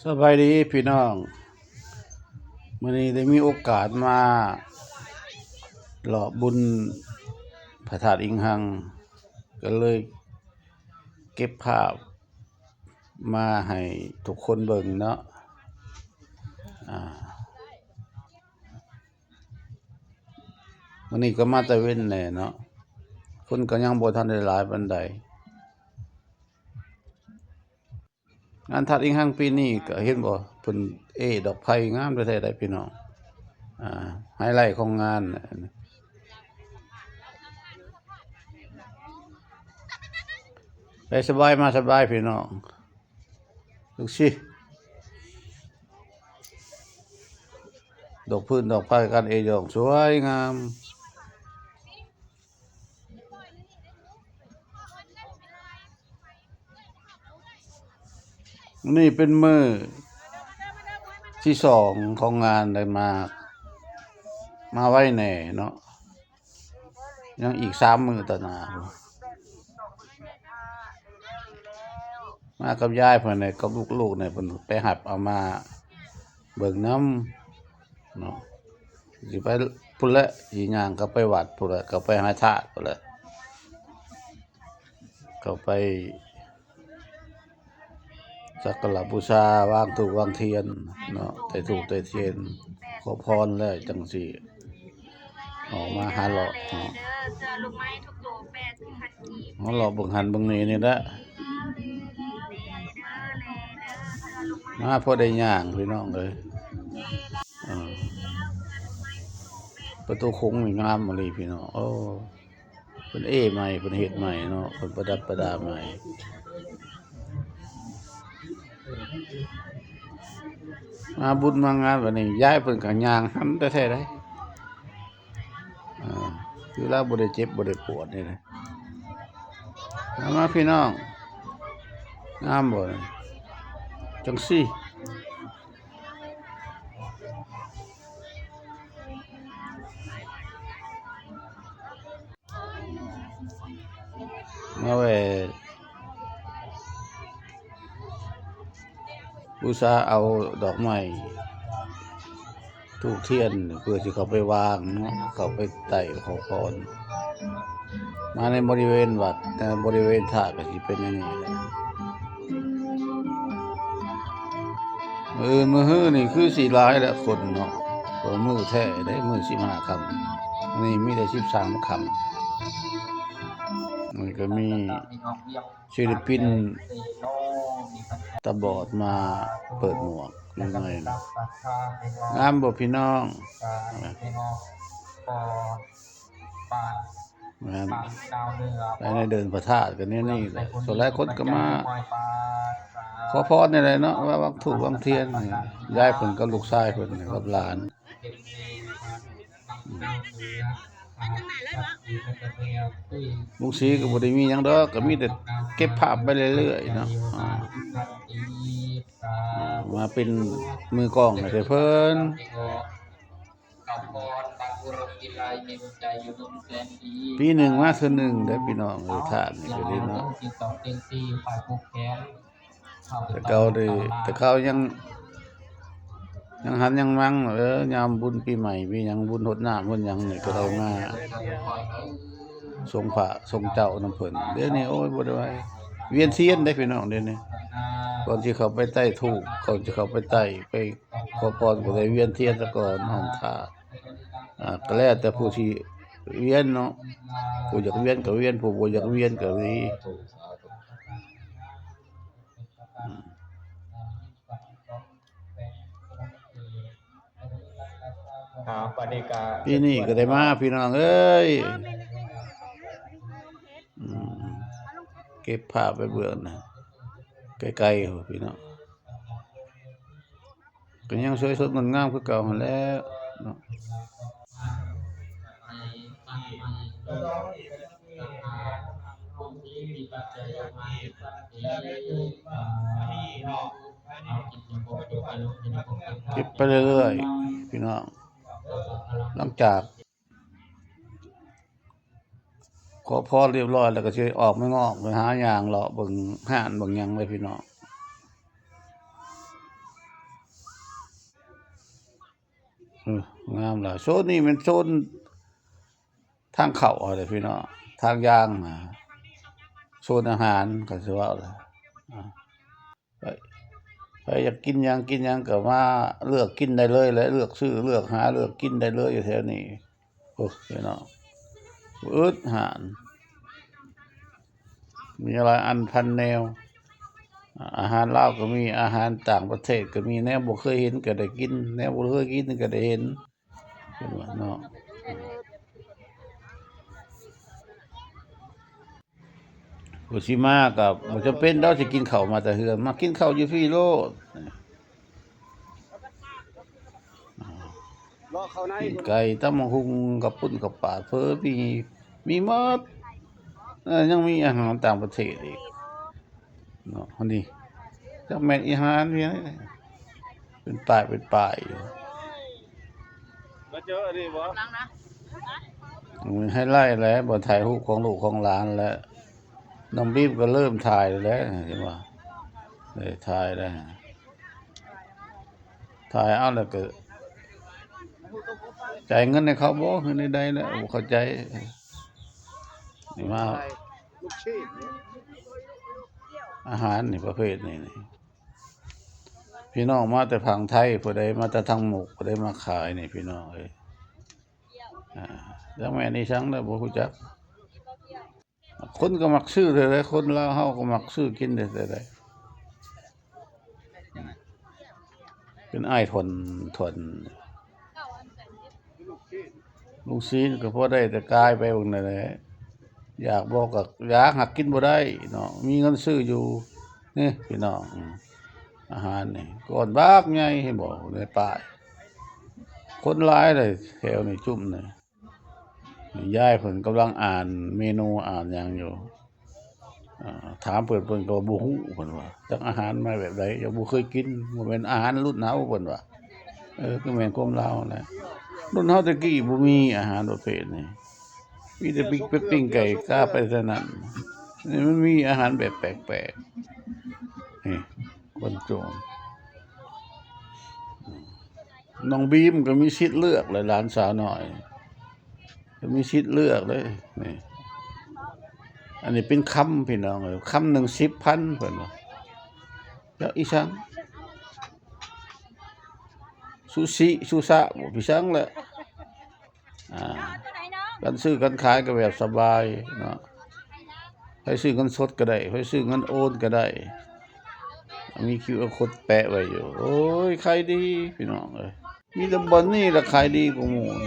ສະບາຍດີພີ່ນ້ອງ, ມື້ນີ້ໄດ້ມີໂອກາດມາເລາະບຸນພະທາດອີງຮັງ ກໍເລີຍເກັບພາບມາໃຫ້ທຸກຄົນເບິ່ງເນາະ. ອາ ມື້ນີ້ກໍມາແຕ່ເວັນແດ່ເນາະ, ຄົນກໍຍັງບໍ່ທັນໄດ້ຫຼາຍປານໃດ. ງານທາດອີງຮັງປີນີ້ກໍເຫັນບໍ່, ເພິ່ນເອດອກໄຟງາມແທ້ໆ ໄດ໋ພີ່ນ້ອງ. ອາ ໄຮໄລຂອງງານ ໄປສະບາຍມາສະບາຍພີ່ນ້ອງ. ຈັ່ງຊີ້ ດອກຟືນດອກໄຟກັນເອຢອງສວຍງາມ. ມື້ນີ້ເປັນມື້ທີສອງຂອງງານ ໄດ້ມາ ມາໄວແດ່ເນາະ. ຍັງອີກສາມມື້ຕໍ່ໜ້າ ມາກັບຍາຍເພິ່ນ ກັບລູກໆ ເພິ່ນໄປຮັບເອົາມາເບິ່ງນຳເນາະ. ຊິໄປພຸ້ນແຫຼະ ຊິຍ່າງເຂົ້າໄປວັດພຸ້ນແຫຼະ ເຂົ້າໄປຫາທາດພຸ້ນແຫຼະ ເຂົ້າໄປ ສັກກາລະບູຊາ ວາງທູບວາງທຽນເນາະ, ໄຕ້ທູບໄຕ້ທຽນ ຂໍພອນແລ້ວຈັ່ງຊິອອກມາຫາເລາະເນາະ. ມາເລາະເບິ່ງຫັ້ນເບິ່ງນີ້ນີ້ແຫຼະ ມາພໍໄດ້ຍ່າງພີ່ນ້ອງເອີຍ. ເອີ ປະຕູໂຂງນີ້ງາມອີ່ຫຼີພີ່ນ້ອງເອີຍ. ເພິ່ນເອໃໝ່ ເພິ່ນເຮັດໃໝ່ເນາະ ເພິ່ນປະດັບປະດາໃໝ່. ມາບຸນມາງານບາດນີ້ ຍາຍເພິ່ນກໍຍ່າງຫັນແທ້ໆ ໄດ໋. ອ່າ ຄືລາວບໍ່ໄດ້ເຈັບບໍ່ໄດ້ປວດນີ້ນະ. ມາ ມາພີ່ນ້ອງ ງາມບໍ່ ຈັ່ງຊີ້. ມາໄຫວ້ບູຊາເອົາດອກໄມ້ ທູບທຽນ ເພື່ອຊິເຂົ້າໄປວາງເນາະ ເຂົ້າໄປໄຕ້ຂໍພອນ. ມາໃນບໍລິເວນວັດ ເອີ ບໍລິເວນທາດກໍຊິເປັນແນວນີ້ແຫຼະ. ມື້ອື່ນມື້ຮືນີ້ຄືຊິຫຼາຍແຫຼະຄົນເນາະ ເພາະມື້ແທ້ເດ້ ມື້ສິບຫ້າຄ່ຳ ນີ້ມີແຕ່ສິບສາມຄ່ຳ. ມັນກໍມີ ສິລະປິນຕາບອດມາເປີດໝວກຢູ່ໃນ ງາມບໍ່ພີ່ນ້ອງ? ງາມ ໄປໃນເດີ່ນພະທາດກໍແນວນີ້ແຫຼະ ສ່ວນຫຼາຍຄົນກໍມາຂໍພອນນີ້ແຫຼະເນາະ ມາວາງທູບວາງທຽນ. ຍາຍເພິ່ນກັບລູກຊາຍເພິ່ນກັບຫຼານ ລຸງສີກໍບໍ່ໄດ້ມີຫຍັງດອກ ກໍມີແຕ່ເກັບພາບໄປເລື້ອຍໆເນາະ. ມາເປັນມືກ້ອງໃຫ້ແຕ່ເພິ່ນ ປີໜຶ່ງມາເທື່ອໜຶ່ງເດ້ພີ່ນ້ອງເອີຍ. ທາດນີ້ກໍດີເນາະ ແຕ່ເກົ່ານີ້ ແຕ່ເກົ່າຍັງ ຍັງຫັນຍັງມັງ ເອີ ຍາມບຸນປີໃໝ່ ມີຫຍັງ ບຸນຫົດນ້ຳ ບຸນຫຍັງນີ້ ກໍໄດ້ມາສົງພະສົງເຈົ້ານຳເພິ່ນ. ດຽວນີ້ ໂອ້ຍ ບໍ່ໄດ້ໄຫວ ວຽນທຽນເດ້ພີ່ນ້ອງ ດຽວນີ້ ກ່ອນຊິເຂົ້າໄປໄຕ້ທູບ ກ່ອນຊິເຂົ້າໄປໄຕ້ ໄປຂໍພອນ ກໍໄດ້ວຽນທຽນສາກ່ອນ ຫ້ອງທາດ. ອ່າ ກໍແລ້ວແຕ່ຜູ້ຊິວຽນເນາະ ຜູ້ຢາກວຽນກໍວຽນ ຜູ້ບໍ່ຢາກວຽນກໍມີ. ອືມ ອ່າ ບັດນີ້ກະ ປີນີ້ກໍໄດ້ມາພີ່ນ້ອງເອີຍ. ອືມ ເກັບພາບໄວ້ເບິ່ງນະ ໄກໆພຸ້ນພີ່ນ້ອງ. ກໍຍັງສວຍສົດງົດງາມຄືເກົ່າຫັ້ນແຫຼະເນາະ. ເກັບໄປເລື້ອຍໆ ພີ່ນ້ອງ ຫຼັງຈາກ ຂໍພອນຮຽບຮ້ອຍແລ້ວ ກໍຊິອອກມາງອກ ໄປຫາຍ່າງເລາະເບິ່ງຮ້ານເບິ່ງຫຍັງເລີຍພີ່ນ້ອງ. ອື ງາມຫຼາຍ. ໂຊນນີ້ແມ່ນໂຊນທາງເຂົ້າເອົາເດ້ພີ່ນ້ອງ, ທາງຍ່າງນະ, ໂຊນອາຫານ ຄັນຊິເວົ້າລະ. ອາ ໃຜ ໃຜຢາກກິນຫຍັງ ກິນຫຍັງກໍມາເລືອກກິນໄດ້ເລີຍແຫຼະ, ເລືອກຊື້ ເລືອກຫາ ເລືອກກິນໄດ້ເລີຍຢູ່ແຖວນີ້. ໂອ້ ພີ່ນ້ອງ ບໍ່ອຶດຮ້ານ ມີຫຼາຍອັນພັນແນວ. ອາ ອາຫານລາວກໍມີ, ອາຫານຕ່າງປະເທດກໍມີ, ແນວບໍ່ເຄີຍເຫັນກໍໄດ້ກິນ, ແນວບໍ່ເຄີຍກິນກໍໄດ້ເຫັນ ເນາະ. ຜູ້ຊິມາກໍບໍ່ຈຳເປັນດອກ ຊິກິນເຂົ້າມາແຕ່ເຮືອນ, ມາກິນເຂົ້າຢູ່ພີ້ໂລດ. ເລາະເຂົ້າໃນ ປີ້ງໄກ່ ຕຳບັກຫຸ່ງ ເຂົ້າປຸ້ນ ເຂົ້າປາດ ເຝີ ມີ ມີໝົດ. ເອີ ຍັງມີອາຫານຕ່າງປະເທດອີກເນາະ. ອັນນີ້ຈັກແມ່ນອີຫຍັງ ເປັນປ້າຍເປັນປ້າຍຢູ່. ມາເຈີອັນນີ້ບໍ່? ໄຮໄລແຫຼະ ບ່ອນຖ່າຍຮູບຂອງລູກຂອງຫຼານແຫຼະ. ນ້ອງບີມກໍເລີ່ມຖ່າຍແລ້ວ ເຫັນບໍ່? ເອີ ຖ່າຍແລ້ວ ຖ່າຍເອົາແລ້ວກໍຈ່າຍເງິນໃຫ້ເຂົາບໍ່ ຄືແນວໃດແລ້ວ ບໍ່ເຂົ້າໃຈ. ນີ້ມາ ອາຫານນີ້ປະເພດນີ້ ນີ້ ພີ່ນ້ອງມາແຕ່ຝັ່ງໄທ ຜູ້ໃດມາແຕ່ທາງໝົກ ຜູ້ໃດມາຂາຍນີ້ ພີ່ນ້ອງເອີຍ. ອາ ຈັກແມ່ນອີສັງແລ້ວ ບໍ່ຮູ້ຈັກ. ຄົນກໍມັກຊື້ເທົ່າໃດ ຄົນລາວເຮົາກໍມັກຊື້ກິນແຕ່ໃດ ເປັນອ້າຍທ່ອນ ທ່ອນ ລຸງຊີນກໍພໍໄດ້ແຕ່ກາຍໄປເບິ່ງນັ້ນແຫຼະ. ຢາກບໍ່ກໍຢາກ ຫາກກິນບໍ່ໄດ້ເນາະ ມີເງິນຊື້ຢູ່. ນີ້ພີ່ນ້ອງ ອາຫານນີ້ ກ້ອນບັກໃຫຍ່ ເຫັນບໍ່ ໃນປ້າຍ. ຄົນຫຼາຍເດ້ ແຖວນີ້ຈຸ້ມນີ້. ຍາຍເພິ່ນກຳລັງອ່ານເມນູ ອ່ານຫຍັງຢູ່. ອາ ຖາມເພິ່ນ ເພິ່ນກໍບໍ່ຮູ້ ເພິ່ນວ່າ ຈັກອາຫານມາແບບໃດ ຍັງບໍ່ເຄີຍກິນ ບໍ່ແມ່ນອາຫານລຸ້ນເຮົາ ເພິ່ນວ່າ. ເອີ ກໍແມ່ນຄວາມລາວຫັ້ນແຫຼະ ລຸ້ນເຮົາແຕ່ກີ້ບໍ່ມີອາຫານປະເພດນີ້ ມີແຕ່ປີ້ງເປັດປີ້ງໄກ່ກາໄປເທົ່ານັ້ນ. ນີ້ມັນມີອາຫານແບບແປກໆ ນີ້ ຄົນໂຈນ. ນ້ອງບີມກໍມີສິດເລືອກແຫຼະ ຫຼານສາວນ້ອຍ ກໍມີສິດເລືອກເລີຍນີ້. ອັນນີ້ເປັນຄຳ ພີ່ນ້ອງເອີຍ ຄຳໜຶ່ງສິບພັນ ເພິ່ນວ່າ. ແລ້ວອີສັງ ຊູຊິ ຊູຊະ ບໍ່ ອີສັງແຫຼະ. ອາ ການຊື້ການຂາຍກໍແບບສະບາຍເນາະ ໃຜຊື້ເງິນສົດກໍໄດ້ ໃຜຊື້ເງິນໂອນກໍໄດ້ ມີຄິວອາໂຄດແປະໄວ້ຢູ່. ໂອ້ຍ ຂາຍດີພີ່ນ້ອງເອີຍ ມີແຕ່ບ່ອນນີ້ລະຂາຍດີກວ່າໝູ່. ອາ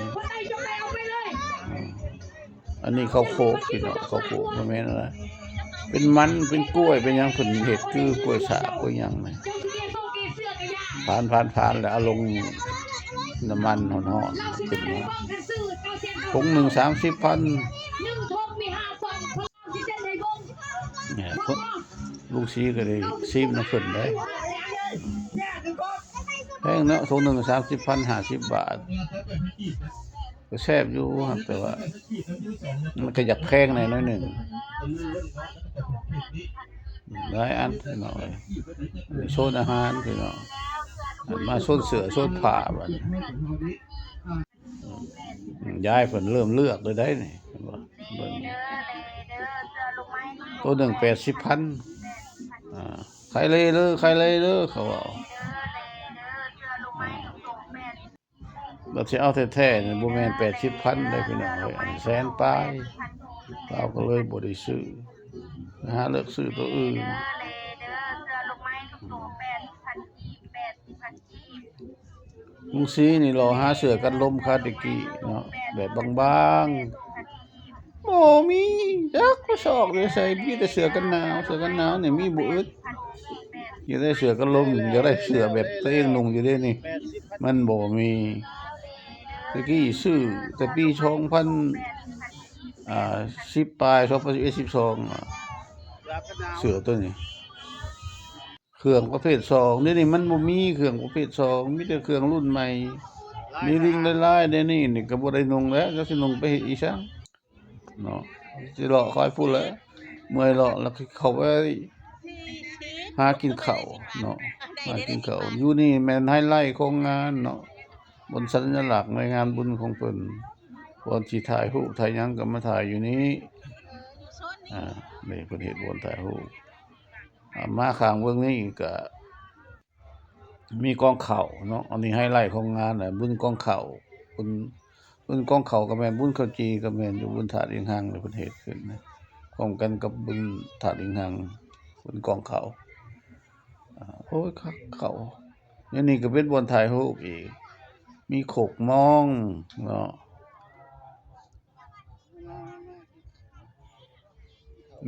ອັນນີ້ເຂົ້າໂຄກພີ່ນ້ອງ ເຂົ້າໂຄກ ບໍ່ແມ່ນອະໄລ ເປັນມັນ ເປັນກ້ວຍ ເປັນຫຍັງ ເພິ່ນເຮັດຄືກ້ວຍສາກ ກ້ວຍຫຍັງນີ້. ຜ່ານ ຜ່ານ ຜ່ານ ແລ້ວເອົາລົງນ້ຳມັນຮ້ອນໆ ຂຶ້ນມາ ຖົງໜຶ່ງສາມສິບພັນ. ແມ່ນ ລຸງສີກໍໄດ້ຊີມນຳເພິ່ນເດ້ ແພງເນາະ ຖົງໜຶ່ງສາມສິບພັນ ຫ້າສິບບາດ. ກໍແຊບຢູ່ ແຕ່ວ່າມັນກໍຢາກແພງແດ່ໜ້ອຍໜຶ່ງ. ຫຼາຍອັນພີ່ນ້ອງເອີຍ ໂຊນອາຫານພີ່ນ້ອງ ມາໂຊນເສື້ອໂຊນຜ້າບາດນີ້. ອືມ ຍາຍເພິ່ນເລີ່ມເລືອກແລ້ວໃດ໋ນີ້ ເຫັນບໍ່ ເບິ່ງ ໂຕໜຶ່ງແປດສິບພັນ. ອາ ຂາຍເລີຍ ຂາຍເລີຍ ເຂົາເວົ້າ. ອາ ບາດຊິເອົາແທ້ໆນີ້ ບໍ່ແມ່ນແປດສິບພັນເດ້ພີ່ນ້ອງເອີຍ ອັນແສນປາຍ ລາວກໍເລີຍບໍ່ໄດ້ຊື້ ໄປຫາເລືອກຊື້ໂຕອື່ນ. ລຸງສີນີ້ລໍຫາເສື້ອກັນລົມຄາແຕ່ກີ້ເນາະ ແບບບາງໆ ບໍ່ມີຈັກກະສອບຢູ່ໃສ ມີແຕ່ເສື້ອກັນໜາວ. ເສື້ອກັນໜາວນີ້ມີບໍ່ອຶດ ຢາກໄດ້ເສື້ອກັນລົມ ຢາກໄດ້ເສື້ອແບບຕົວເອງນຸ່ງຢູ່ເດນີ້ ມັນບໍ່ມີ. ແຕ່ກີ້ຊື້ແຕ່ປີສອງພັນ ອາ ສິບປາຍ ສອງພັນສິບເອັດ ສິບສອງ ອາ ເສື້ອໂຕນີ້ ເຄື່ອງປະເພດສອງ ດຽວນີ້ມັນບໍ່ມີເຄື່ອງປະເພດສອງ ມີແຕ່ເຄື່ອງລຸ້ນໃໝ່ ມີລິງຫຼາຍໆ ດຽວນີ້ນີ້ກໍບໍ່ໄດ້ນຸ່ງແລ້ວ ຈັກຊິນຸ່ງໄປເຮັດອີ່ຫຍັງເນາະ ຊິເລາະຄອຍພຸ້ນແຫຼະ ເມື່ອຍເລາະແລ້ວກໍເຂົ້າໄປຫາກິນເຂົ້າເນາະ ຫາກິນເຂົ້າ. ຢູ່ນີ້ແມ່ນໄຮໄລຂອງງານເນາະ ບ່ອນສັນຍະລັກໃນງານບຸນຂອງເພິ່ນ. ບ່ອນຊິຖ່າຍຮູບຖ່າຍຫຍັງກໍມາຖ່າຍຢູ່ນີ້. ອ່າ ນີ້ເພິ່ນເຮັດບ່ອນຖ່າຍຮູບ. ອ່າ ມາຂ້າງເບື້ອງນີ້ກໍມີກອງເຂົ້າເນາະ. ອັນນີ້ໄຮໄລຂອງງານນະ ບຸນກອງເຂົ້າ. ບຸນ ບຸນກອງເຂົ້າກໍແມ່ນ, ບຸນເຂົ້າຈີ່ກໍແມ່ນ, ຢູ່ບຸນທາດອິງຮັງນີ້ເພິ່ນເຮັດຂຶ້ນນະ ພ້ອມກັນກັບບຸນທາດອິງຮັງ, ບຸນກອງເຂົ້າ. ອ່າ ໂອ້ຍ ຄັກເຂົ້າ. ອັນນີ້ກໍເປັນບ່ອນຖ່າຍຮູບອີກ, ມີໂຄກມອງເນາະ,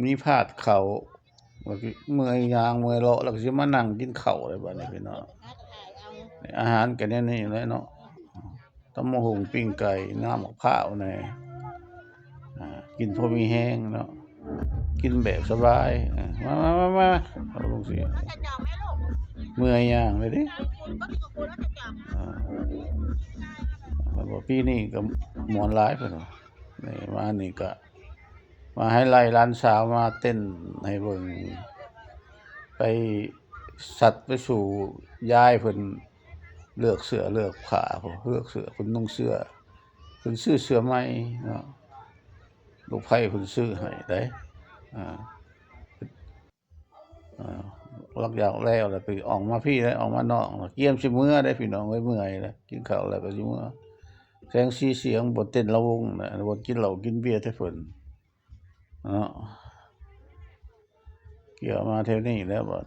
ມີພາດເຂົ້າ. ເມື່ອຍຍ່າງເມື່ອຍເລາະ ແລ້ວກໍຊິມານັ່ງກິນເຂົ້າເລີຍບາດນີ້ພີ່ນ້ອງ. ອາຫານກໍແນວນີ້ແຫຼະເນາະ, ຕຳບັກຫຸ່ງ ປີ້ງໄກ່ ນ້ຳໝາກພ້າວແດ່. ອ່າ ກິນພໍມີແຮງເນາະ, ກິນແບບສະບາຍ. ເອີ ມາ ມາ ມາ ມາ ເອົາລົງຊິ ເມື່ອຍຍ່າງເລີຍເດ້. ອ່າ ເພິ່ນວ່າປີນີ້ກໍມ່ວນຫຼາຍເພິ່ນວ່າ. ນີ້ ມານີ້ກໍມາໃຫ້ໄລ່ຫຼານສາວມາເຕັ້ນໃຫ້ເບິ່ງ, ໄປສັດໄປສູ່ຍາຍເພິ່ນເລືອກເສື້ອເລືອກຜ້າພຸ້ນ, ເລືອກເສື້ອ ເພິ່ນນຸ່ງເສື້ອ, ເພິ່ນຊື້ເສື້ອໃໝ່ເນາະ. ລູກໃພ້ເພິ່ນຊື້ໃຫ້ໄດ໋. ອ່າ ອ່າ ຫຼັງຈາກແລ້ວລະໄປອອກມາພີ້ແລ້ວ ອອກມານອກ ກຽມຊິເມືອໄດ໋ພີ່ນ້ອງເອີຍ, ເມື່ອຍແລ້ວ ກິນເຂົ້າແລ້ວກໍຊິເມືອ. ແສງສີສຽງ ບ່ອນເຕັ້ນລຳວົງນະ, ບ່ອນກິນເຫຼົ້າກິນເບຍແທ້ເພິ່ນເນາະ. ກ່ຽວມາແຖວນີ້ແລ້ວບັດ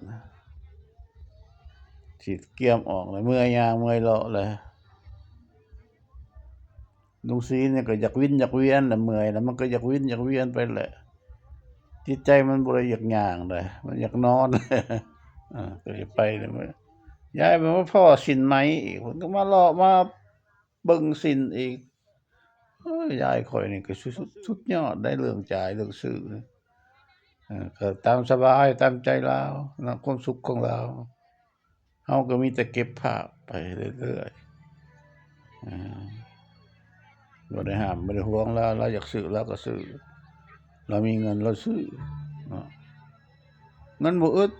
ຊິກຽມອອກແລ້ວ, ເມື່ອຍຍ່າງເມື່ອຍເລາະແລ້ວ. ລຸງສີນີ້ກໍຢາກວິນຢາກວຽນນະ, ເມື່ອຍແລ້ວມັນກໍຢາກວິນຢາກວຽນໄປແຫຼະ. ຈິດໃຈມັນບໍ່ໄດ້ຢາກຍ່າງໃດ໋, ມັນຢາກນອນ. ອ່າ ກໍຊິໄປແລ້ວ. ຍາຍມາພໍ້ສິນໃໝ່ອີກ, ເພິ່ນກໍມາເລາະມາເບິ່ງສິນອີກ. ໂອ້ຍ ຍາຍຂ້ອຍນີ້ກໍສຸດ ສຸດຍອດໃດ໋ ເລື່ອງຈ່າຍເລື່ອງຊື້. ເອີ ກໍຕາມສະບາຍ ຕາມໃຈລາວເນາະ, ຄວາມສຸກຂອງລາວ. ເຮົາກໍມີແຕ່ເກັບພາບໄປເລື້ອຍໆ. ເອີ ບໍ່ໄດ້ຫ້າມ ບໍ່ໄດ້ຫວງລາວ, ລາວຢາກຊື້ລາວກໍຊື້, ລາວມີເງິນລາວຊື້ເນາະ. ເງິນບໍ່ອຶດ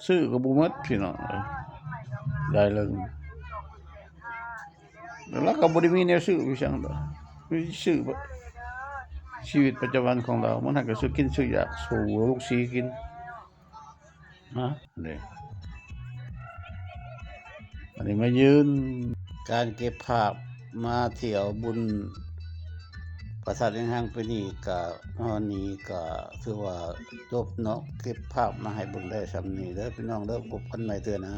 ຊື້ກໍບໍ່ໝົດພີ່ນ້ອງເອີຍ, ໄດ້ເລີຍ. ແລ້ວລາວກໍບໍ່ໄດ້ມີແນວຊື້ອີ່ຫຍັງດອກ, ມີຊື້ ຊີວິດປະຈຳວັນຂອງລາວ ມັນຫາກໍຊື້ກິນຊື້ຢາກ ສູ່ລູກສີກິນ. ມາເດ້ ອັນນີ້ມາຢືນ. ການເກັບພາບມາທ່ຽວບຸນພະທາດອິງຮັງປີນີ້ກະຮອດນີ້ກະຖືວ່າຈົບເນາະ, ເກັບພາບມາໃຫ້ເບິ່ງໄດ້ຊ່ຳນີ້ເດີພີ່ນ້ອງເດີ, ພົບກັນໃໝ່ເທື່ອໜ້າ.